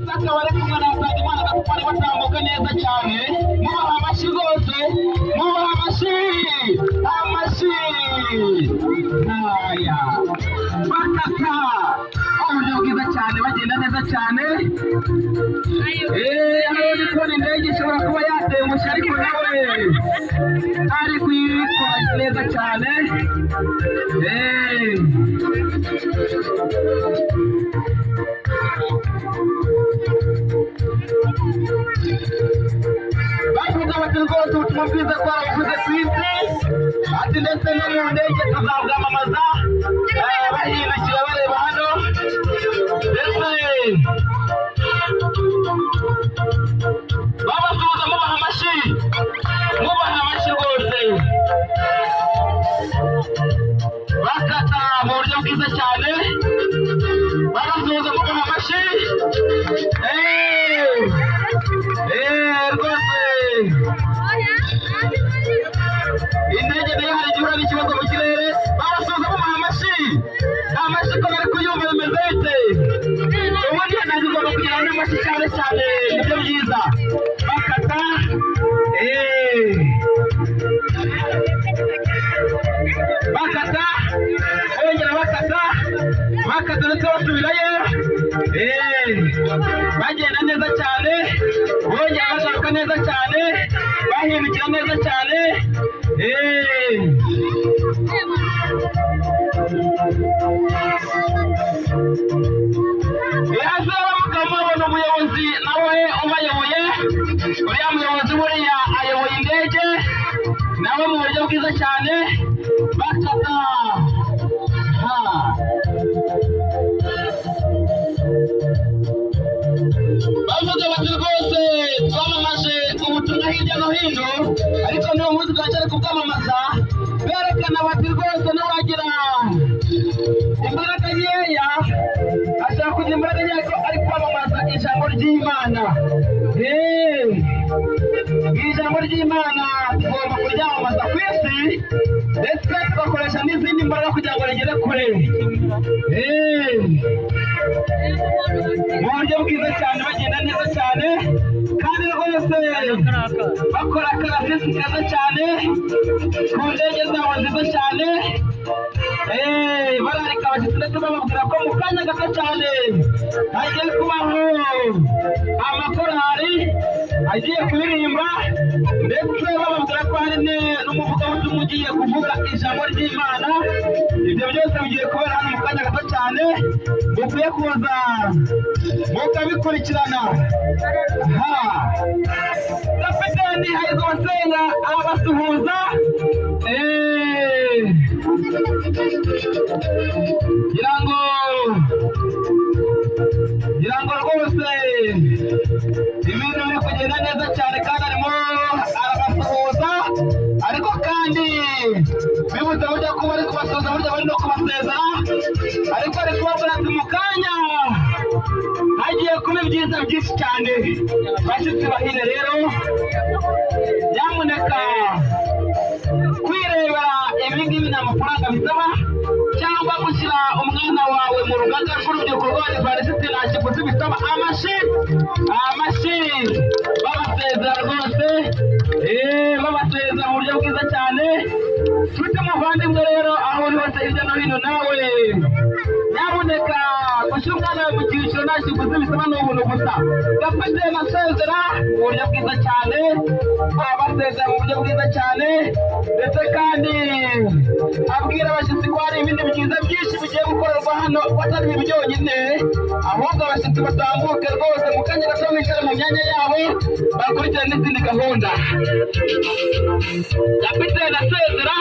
Ndetse akaba ari kumwe na Nsengimana Gaspard, batambuka neza cyane. Mubaha amashyi rwose, mubaha amashyi, amashyi aya. Bakata uburyo bwiza cyane, bagenda neza cyane. Hano ndi kubona indege ishobora kuba yatengushye, ariko nawe ari kuyikora neza cyane. Bavuga bati rwose ubutumwa bwiza twarabuvuze ku isi, ati ndetse no mu ndege tuzabwamamaza. Bahindukira bareba hano, ndetse babasuhuza, mubaha amashyi, mubaha amashyi rwose. Bakata mu buryo bwiza cyane, babasuhuza, mubaha amashyi. Rwose indege nayo hari igihe ihura n'ikibazo mu kirere. Babasuhuza, mubaha amashyi, amashyi ko bari kuyumva, bimeze bite? Ubundi ntabwo ugomba kugira n'amashyi cyane cyane, nibyo byiza. Bakata, bakata, bongera bakata, bakata ndetse basubirayo. Bagenda neza cyane, bongera bagaruka neza cyane, bahindukira neza cyane. Hasi mukaba mubona umuyobozi nawe ubayoboye. Uriya muyobozi buriya ayoboye indege nawe mu buryo bwiza cyane. Bakata ha. Bavuga bati rwose twamamaje ubutumwa hirya no hino, ariko n'uwo munsi turacyari kubwamamaza. Berekana bati rwose n'uwagira imbaraga nkeya ashaka kugira imbaraga nkeya, ariko ari kwamamaza ijambo ry'Imana. Ijambo ry'Imana tugomba kuryamamaza ku isi, ndetse tugakoresha n'izindi mbaraga kugira ngo rigere kure. Mu buryo bwiza cyane, bagenda neza cyane, kandi rwose bakora akarasisi keza cyane ku ndege zabo nziza cyane. Bararika abashyitsi, ndetse bababwira ko mu kanya gato cyane hagiye kubaho amakorali agiye kuririmba, ndetse bababwira ko hari n'umuvugabutumwa ugiye kuvuga ijambo ry'Imana. Ibyo byose bigiye kubera hano mu kanya gato cyane, mukwiye kuza mukabikurikirana. Ha, Kapiteni Hayirwabasenga arabasuhuza. Ngira ngo rwose ibintu biri kugenda neza cyane, kandi arimo arabasuhuza, ariko kandi bibutse burya kuba ari kubasuhuza, burya bari no kubasezera, ariko ari kubabwira ati mu kanya hagiye kuba ibyiza byinshi cyane. Bashyitsi bahire rero, nyamuneka kwirebera ibi ngibi nta mafaranga bisaba, cyangwa gushyira umwana wawe mu rugaga rw'urubyiruko rw'Abadivantisiti nta kiguzi bisaba. Amashyi, amashyi, babasezera rwose, babasezera mu buryo bwiza cyane. Nshuti muvandimwe rero, aho uri hose hirya no hino, nawe nyamuneka gushyira umwana wawe mu cyiciro nta kiguzi bisaba, ni ubuntu gusa. Gafite asezera mu buryo bwiza cyane, abasezera mu buryo bwiza cyane, ndetse kandi abwira abashyitsi ko hari ibindi byiza byinshi bigiye gukorerwa hano, ko atari ibi byonyine, ahubwo abashyitsi batambuke rwose mu kanya gato bicare mu myanya yabo, bakurikirane n'izindi gahunda. Kapitene asezera.